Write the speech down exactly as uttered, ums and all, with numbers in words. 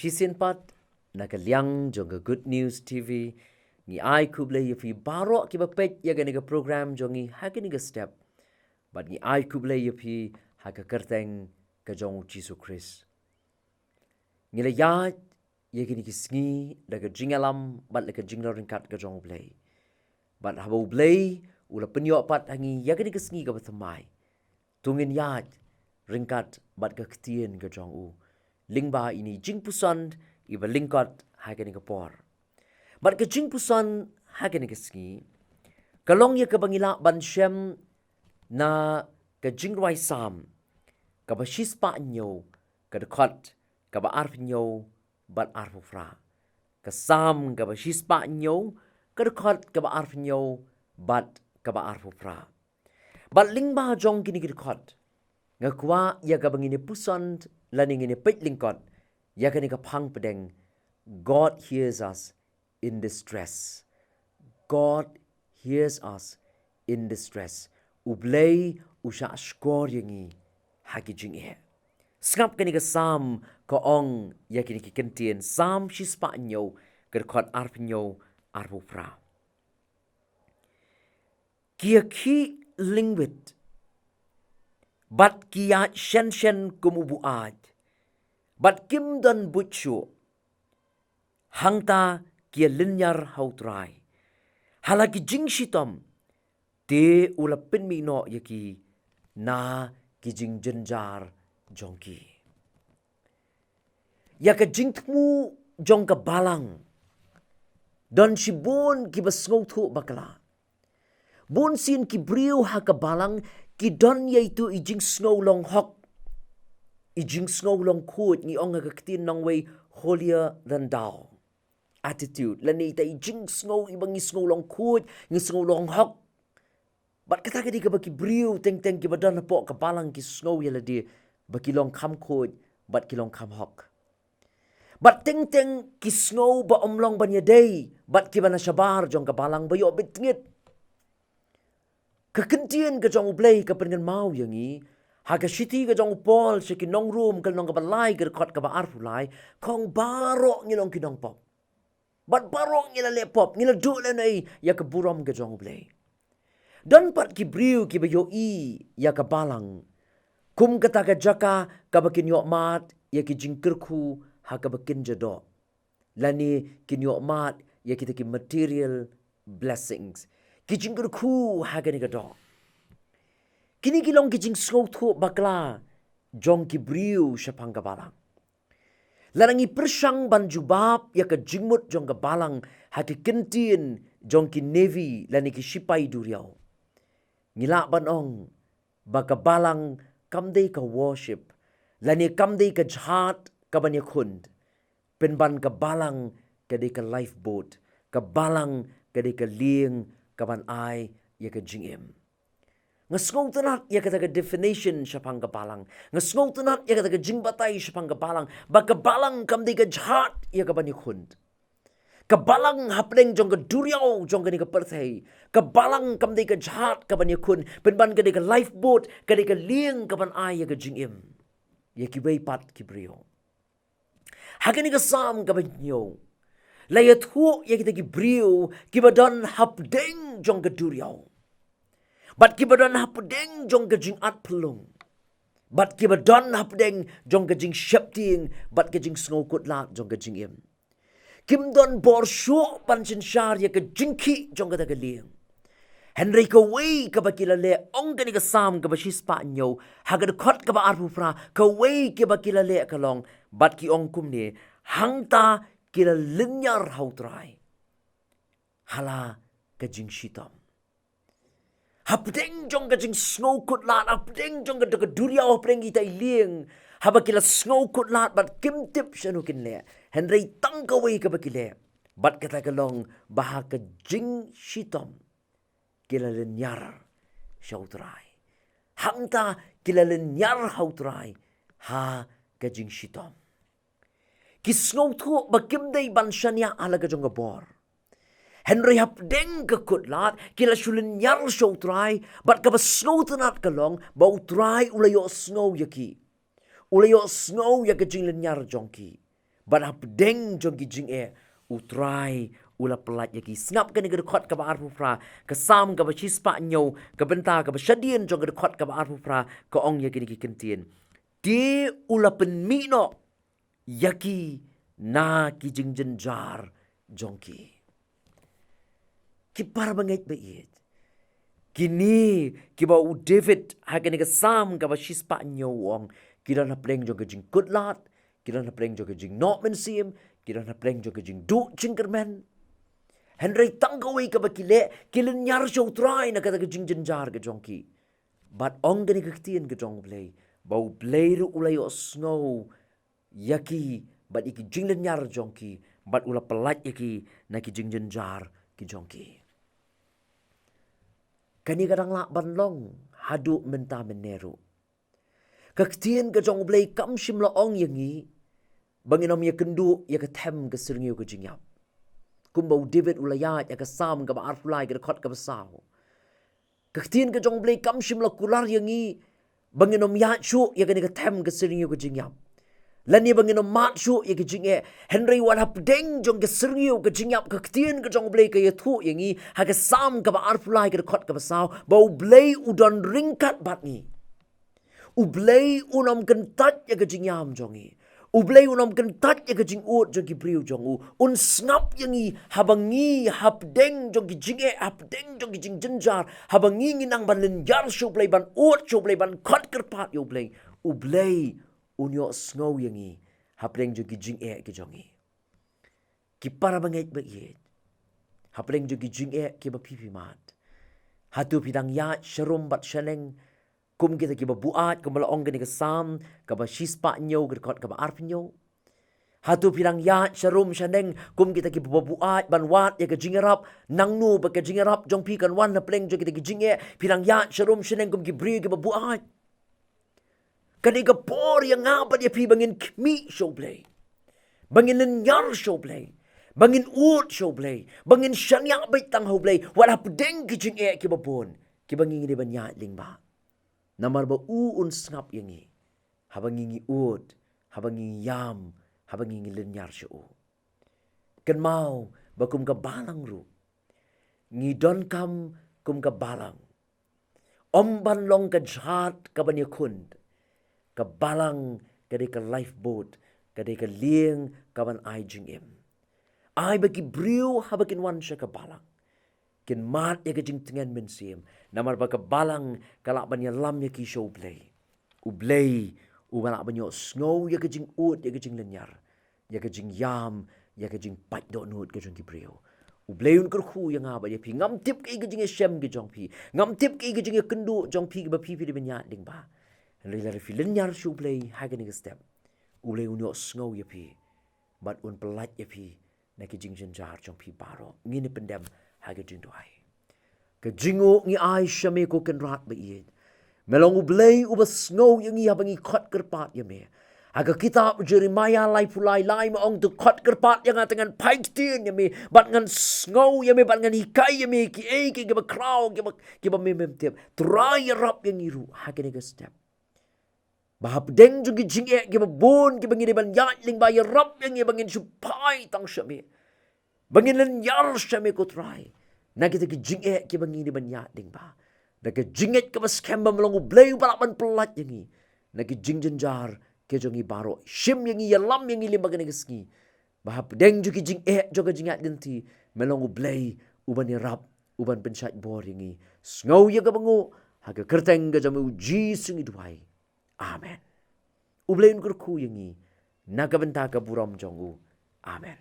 Shisien pat, na ka liang jong ka Good News T V, ngi ai khublei ïa phi baroh kiba peit ïa kane ka program jong ngi ha kane ka step. Bad ngi ai khublei ïa phi ha ka kyrteng ka jong U Jisu Khrist. Ngi la ïaid ïa kine ki sngi da ka jingïalam bad da ka jinglong ryngkat ka jong U Blei. Bad haba U Blei u la pynïoh pat ha ngi ïa kine ki sngi kaba thymmai, to ngin ïaid ryngkat bad ka ktien ka jong u lyngba ine i jingpuson iba lyngkot ha kane ka por. Bad ka jingpuson ha kane ka sngi ka long ïa kaba ngi lah ban shem na ka Jingrwai Salm kaba shispah hynñiew, ka dkhot kaba arphew hynñiew bad arphew phra. Ka Salm kaba shispah hynñiew, ka dkhot kaba arphew hynñiew bad kaba arphew phra. Bad lyngba jong kine ki dkhot, nga kwah ïa kaba ngin ïa puson lane ngin ïa peit lyngkot ïa kane ka phang pdeng: God hears us in distress. God hears us in distress. U Blei u shah shkor ïa ngi ha ki jingeh. Sngap kane ka Salm ka ong ïa kine ki kyntien, Salm shispah hynñiew, ka dkhot arphew hynñiew, arphew phra. Ki ïa khih lyngwit bad ki ïaid shen shen kum u buaid, bad kim don buit shuh. Hangta ki ïa lynñiar ha U Trai ha la ki jingshitom, te u la pynmih noh ïa ki na ki jingjynjar jong ki. Ïa ka jingthmu jong ka balang, don shibun kiba sngewthuh bakla. Bun sien ki briew ha ka balang ki don ïa itu i jingsngew long hok, i jingsngew long khuid, ngi ong ha ka ktien nongwei holier than thou attitude, lane ita i jingsngew iba ngi sngew long khuid, ngi sngew long hok. Bad kata ka dei kaba ki briew teng teng kiba don hapoh ka balang ki sngew ïa lade ba ki long kham khuid bad ki long kham hok. Bad teng teng ki sngew ba ym long ban ïadei bad kiba na shabar jong ka balang, ba ïoh bit tngit. Ka ktien ka jong U Blei ka pynkynmaw ïa ngi ha ka shithi ka jong u Paul sha ki nong Rom, ka lynnong kaba lai, ka dkhot kaba arphew lai, ka ong baroh ngi long ki nongpop. Bad baroh ngi la leh pop, ngi la duh lehnohei ïa ka burom ka jong U Blei. Don pat ki briew kiba ïohi ïa ka balang kum kata ka jaka kaba kin ïoh mad ïa ki jingkyrkhu ha kaba kin jadoh, lane kin ïoh mad ïa kita ki material blessings, ki jingkyrkhu ha kane ka doh. Kine ki long ki jingsngewthuh bakla jong ki briew shaphang ka balang. Lada ngi pyrshang ban jubab ïa ka jingmut jong ka balang ha ki kyntien jong ki navy lane ki shipai duriaw, ngi lah ban ong ba ka balang kam dei ka warship, lane kam dei ka jhad kaban ïakhun. Pynban ka balang ka dei ka lifeboat, ka balang ka dei ka lieng kaban ai ïa ka jingim. Nga sngewtynnat ïa kata ka definition shaphang ka balang. Nga sngewtynnat ïa kata ka jingbatai shaphang ka balang, ba ka balang kam dei ka jhad ïa kaban ïakhun. Ka balang hapdeng jong ka duriaw jong kane ka pyrthei, ka balang kam dei ka jhad kaban ïakhun, pynban ka dei ka lifeboat, ka dei ka lieng kaban ai ïa ka jingim ïa kiwei pat ki briew. Ha kane ka Salm kaba hynñiew, la ïathuh ïa kita ki briew kiba don hapdeng jong ka duriaw, bad kiba don hapdeng jong ka jingatphyllung, bad kiba don hapdeng jong ka jingsheptieng bad ka jingsngewkhutlad jong ka jingim. Kim don bor shuh ban synshar ïa ka jingkhih jong kata ka lieng. Hynrei kawei kaba ki la leh, ong kane ka Salm kaba shispah hynñiew, ha ka dkhot kaba arphew phra, kawei kaba ki la leh ka long, bad ki ong kumne: Hangta ki la lynñiar ha U Trai ha la ka jingshitom. Hapdeng jong ka jingsngewkhutlad, hapdeng jong ka, ka duriaw, hapdeng ita i lieng, haba ki la sngewkhutlad bad kim tip shano kin leh, hynrei tang kawei kaba ki leh, bad kata ka long ba ha ka jingshitom ki la lynñiar sha U Trai. Hangta ki la lynñiar ha U Trai ha ka jingshitom. Ki sngewthuh ba kim dei ban shaniah ha la ka jong ka bor, hynrei hapdeng ka khutlad ki la shu lynñiar sha U Trai, bad kaba sngewtynnat ka long ba U Trai u la ïohsngew ïa ki. U la ïohsngew ïa ka jinglynñiar jong ki. Bad hapdeng jong ki jingeh, U Trai u la pyllait ïa ki. Sngap kane ka dkhot kaba arphew phra, ka Salm kaba shispah hynñiew, ka bynta kaba shadien jong ka dkhot kaba arphew phra, ka ong ïa kine ki kyntien: Te u la pynmih noh ïa ki na ki jingjynjar jong ki. Ki para bangeit ba ïeit, kine kiba u David ha kane ka Salm kaba shispah hynñiew u ong, ki don hapdeng jong ka jingkutlad, ki don hapdeng jong ka jingnoh mynsiem, ki don hapdeng jong ka jingduh jingkyrmen. Hynrei tang kawei kaba ki leh, ki lynñiar sha U Trai na kata ka jingjynjar ka jong ki. Bad ong kane ka ktien ka jong U Blei, ba U Blei ruh u la ïohsngew ïa ki bad ïa ki jinglynñiar jong ki, bad u la pyllait ïa ki na ki jingjynjar ki jong ki. Kane ka dang lah ban long haduh mynta mynne ruh. Ka ktien ka jong U Blei kam shym la ong ïa ngi ba ngin ym ïakynduh ïa ka them ka syrngiew ka jingïap, kumba u David u la ïaid ha ka Salm kaba arphew lai, ka dkhot kaba saw. Ka ktien ka jong U Blei kam shym la kular ïa ngi ba ngin ym ïaid shuh ïa kane ka them ka syrngiew ka jingïap, lane ba ngin ym mad shuh ïa ka jingeh. Hynrei wat hapdeng jong ka syrngiew ka jingïap, ka ktien ka jong U Blei ka ïathuh ïa ngi ha ka Salm kaba arphew lai, ka dkhot kaba saw, ba U Blei u don ryngkat bad ngi. U Blei un ym kyntait ïa ka jingïam jong ngi. U Blei un ym kyntait ïa ka jingud jong ki briew jong u. Un sngap ïa ngi haba ngi hapdeng jong ki jingeh, hapdeng jong ki jingjynjar, haba ngi ngi nang ban lynñiar sha U Blei, ban ud sha U Blei, ban khot kyrpad ïa U Blei. U Blei un ïohsngew ïa ngi hapdeng jong ki jingeh ki jong ngi. Ki para bangeit ba ïeit, hapdeng jong ki jingeh kiba phi phi mad, hato phi dang ïaid sharum bad shaneng kum kita kiba buaid, kumba la ong kane ka Salm kaba shispah hynñiew, ka dkhot kaba arphew hynñiew? Hato phi dang ïaid sharum shaneng kum kita kiba buaid ban wad ïa ka jingïarap? Nangno ba ka jingïarap jong phi kan wan hapdeng jong kita ki jingeh? Phi dang ïaid sharum shaneng kum ki briew kiba buaid? Kane ka por ïa nga bad ïa phi ba ngin khmih sha U Blei, ba ngin lynñiar sha U Blei, ba ngin ud sha U Blei, ba ngin shaniah beit tang ha U Blei wat hapdeng ki jingeh kiba bun kiba ngi ngi dei ban ïaid lyngba. Namar ba u un sngap ïa ngi haba ngi ngi ud, haba ngi ngi ïam, haba ngi ngi lynñiar sha u. Kynmaw ba kum ka balang ruh, ngi donkam kum ka balang. Ym ban long ka jhat kaban ïakhun. Ka balang ka dei ka lifeboat, ka dei ka lieng kaban ai jingim. Ai ba ki briew haba kin wan sha ka balang, kin mad ïa ka jingtngen mynsiem, namar ba ka balang ka lah ban ïalam ïa ki sha U Blei. U Blei uba lah ban ïohsngew ïa ka jingud, ïa ka jinglynñiar, ïa ka jingïam, ïa ka jingpait dohnud ka jong ki briew. U Blei un kyrkhu ïa nga bad ïa phi. Ngam tip kaei ka jingïashem ka jong phi, ngam tip kaei ka jingïakynduh jong phi kiba phi phi dei ban ïaid lyngba. Hynrei lada phi lynñiar sha U Blei ha kane ka step, U Blei un ïohsngew ïa phi bad un pyllait ïa phi na ki jingjynjar jong phi baroh. Ngin ïa pyndem ha ka jingduwai. Ka jingnguh ngi ai sha me, ko Kynrad ba ïeit. Me long U Blei uba sngew ïa ngi haba ngi khot kyrpad ïa me. Ha ka kitab Jeremaïah laiphew lai lai me ong, to khot kyrpad ïa nga, te ngan phai ktien ïa me bad ngan sngew ïa me bad ngan hikai ïa me kiei kiei kiba khraw, kiba, kiba mem mem tip. Trai, ïarap ïa ngi ruh ha kane ka step. Ba hapdeng jong ki jingeh kiba bun kiba ngi dei ban ïaid lyngba, ïarap ïa ngi ba ngin shu phai tang sha me, ba ngin lynñiar sha me, ko Trai, na kita ki jingeh kiba ngi dei ban ïaid lyngba. Da ka jingngeit kaba skhem ba me long U Blei uba lah ban pyllait ïa ngi na ki jingjynjar ki jong ngi baroh. Shim ïa ngi, ïalam ïa ngi lyngba kane ka sngi, ba hapdeng jong ki jingeh jong ka jingïaid lynti, me long U Blei uban ïarap, uban pynshait bor ïa ngi. Sngew ïa kaba nguh. Ha ka kyrteng ka jong me U Jisu ngi duwai. Amen. U Blei un kyrkhu ïa ngi na ka bynta ka burom jong u. Amen.